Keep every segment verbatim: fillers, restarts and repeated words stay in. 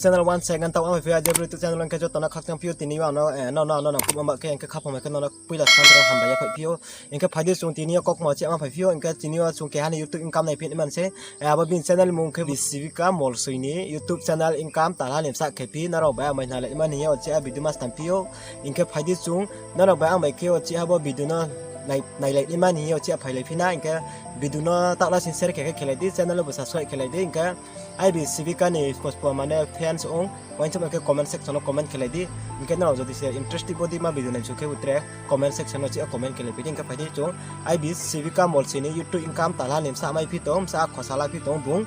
Channel one second tau ang phi je bru YouTube channel hing khe joto no khakchang phi ou, tini yo ano, eh, no, no, no, no, kuma ba khe hing khe khaphang bai khe no, no, puila skang tro hambai ya phai phi ou. Hing khe phai di chung tini yo kokma chi ama phai phi ou, hing khe tini yo chung keha ni YouTube income nai phi man se. Eh, abo bini channel mung khe Sibika Molsoi ni YouTube channel income talha ni bsa khe phi, nrao bai ang bai nalai man hing ye o chi a video ma stam phi ou. Hing khe phai di chung, nrao bai ang bai khe o chi abo video no nai, nailai ni man hing ye o chi a phailai phi na, hing khe video no taohla sing share khe khe khelai di, channel bo subscribe khelai di, hing khe I B Sibika ni kospo mane fans ong, uaingsouhma khe comment section no comment khelai di. Hing khe nrao jodi se interesting bo di ma video nai chu khe utre comment section no chi a comment khelai phi di, hing khe phai di chung I B Sibika Molsoi ni YouTube income talha ni bsa mai phi tong, bsa a khosa la phi tong bung.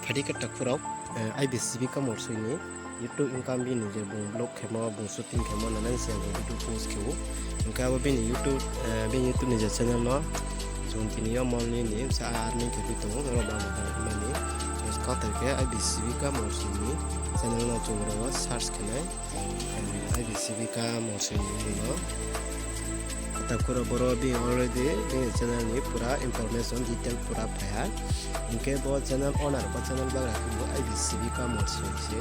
Phai di khe takhu rao, eh, I B Sibika Molsoi ni YouTube income bini je bung vlog khemo, bung shooting khemo, nana se bung video post khe ou. Hing khe abo bini YouTube, eh, bini YouTube ni je channel no chung tini yo monthly ni bsa earning khe phi tong ou, nrao ba mani. Skang tei khe I B Sibika Molsoi ni channel no chung ro search khe nai. Eh, I B Sibika Molsoi ni no. Takhu rao boro bini already bini channel ni pura information detail pura phai ha. Hing khe bo channel owner, bo channel bagra khe bo I B Sibika Molsoi se.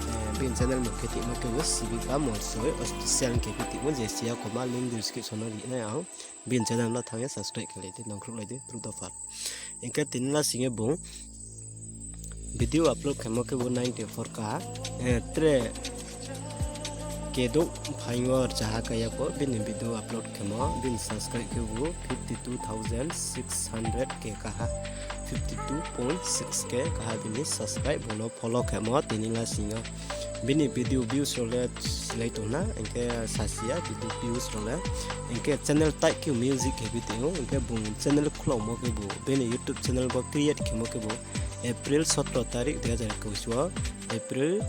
Eh, bini channel mung khe timo khe bo Sibika Molsoi official hing khe khe timo je siya koma link description no ri nai ang. Bini channel no thanng ye subscribe khelai di, nangkhruhlai di, bru dopha. Hing khe tini la sing ye bung video upload khemo khe bo ninety four K, eh, tre kedouh phaing wo rzaha kaya pho bini video upload khemo, bini subscribe khe bo fifty two thousand six hundred K kaha, fifty two point six K kaha bini subscribe, bung no follow khemo tini la sing yo. Bini video views rao le silai tong na, hing khe sasi ya video views rao le. Hing khe channel type khe music khe bi tong ou, hing khe bung channel khulaumo khe bo, bini YouTube channel bo create khemo khe bo April sotro tarik dui hazar ekush wo, April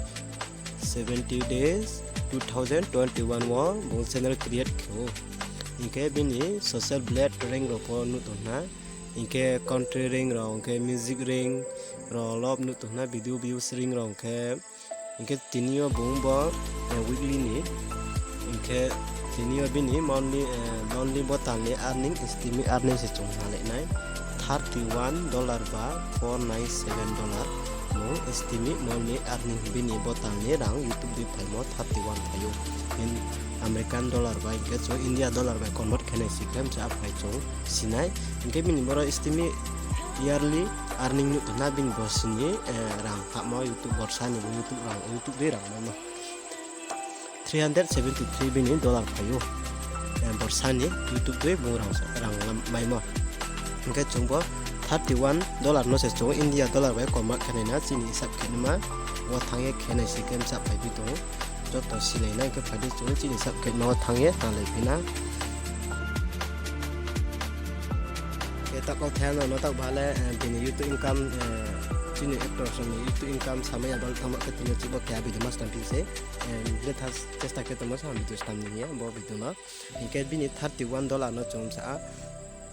seventy days two thousand twenty one wo bung channel create khe ou. Hing khe bini social blade rank rao pho nuh tong na, hing khe country rank rao, hing khe music rank rao lop nuh tong na, video views rank rao hing khe Hing khe tini yo bung bo, eh, weekly ni. Hing khe tini yo bini monthly, eh, monthly bo tal ni earning, estimate earning se chung nalai nai. Thirty one dollar ba four nine seven dollar. Bung estimate monthly earning bini bo tal ni rang YouTube dei phaimo thirty one phai ou. Bini American dollar bai, hing khe chung India dollar bai convert khe nai si khe msa phai chung sinai. Hing khe bini boro estimate yearly earning nuh tong na bini borsi ni, eh, rang hahmo YouTube borsa ni bo YouTube rang, YouTube dei rang maimo. Three hundred seventy three bini dollar phai ou. Eh, borsa ni YouTube dei bung rang, rang maimo. Hing khe chung bo thirty one dollar no se chung India dollar bai convert khe nai na chini hisab khe nima. Wo thanng ye khe nai si khe msa phai phi tong ou. Joto silai nai khe phai di chung chini hisab khe no thanng ye talai phi na. Khe taoh kau thai no, no taoh ba le, eh, bini YouTube income, eh, chini actor song ni YouTube income samai ya bal thanngma khe tini chibo khe a video ma stam phi se, eh, le tha chesta khe tongmo sa video stam ni ya bo video no. Hing khe bini thirty one dollar no chung sa a,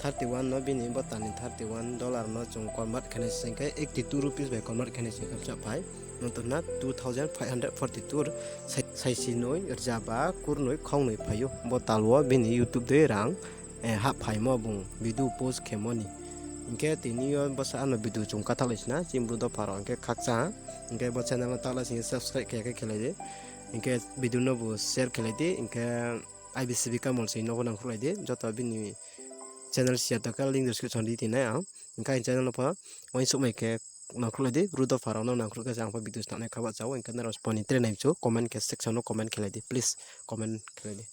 thirty one no bini bo tal ni thirty one dollar no chung convert khe nai sing khe eighty two rupees bai convert khe nai sing khe msa phai. Nung tong na two thousand five hundred forty two, sai-, saisi noi rza ba kurnoi khongnoi phai ou. Bo tal wo bini YouTube dei rang, eh, hah phaimo bung video post khemo ni. Hing khe tini yo bsa ano video chung kathaklai sna, chini bru dopha rao hing khe khakchang. Hing khe bo channel no taohla sing subscribe khe khe khelai di. Hing khe video no bo share khelai di. Hing khe I B Sibika Molsoi no bo nangkhruhlai di. Joto bini channel share to khe link description di tinai ang. Hing khe aini channel no pho uaingsouhmai khe nangkhruhlai di. Bru dopha rao no nangkhruh khe se ang pho video snam nai kha bahcha ou. Hing khe nrao sbo ni tre nai mchu comment khe section no comment khelai di. Please comment khelai di.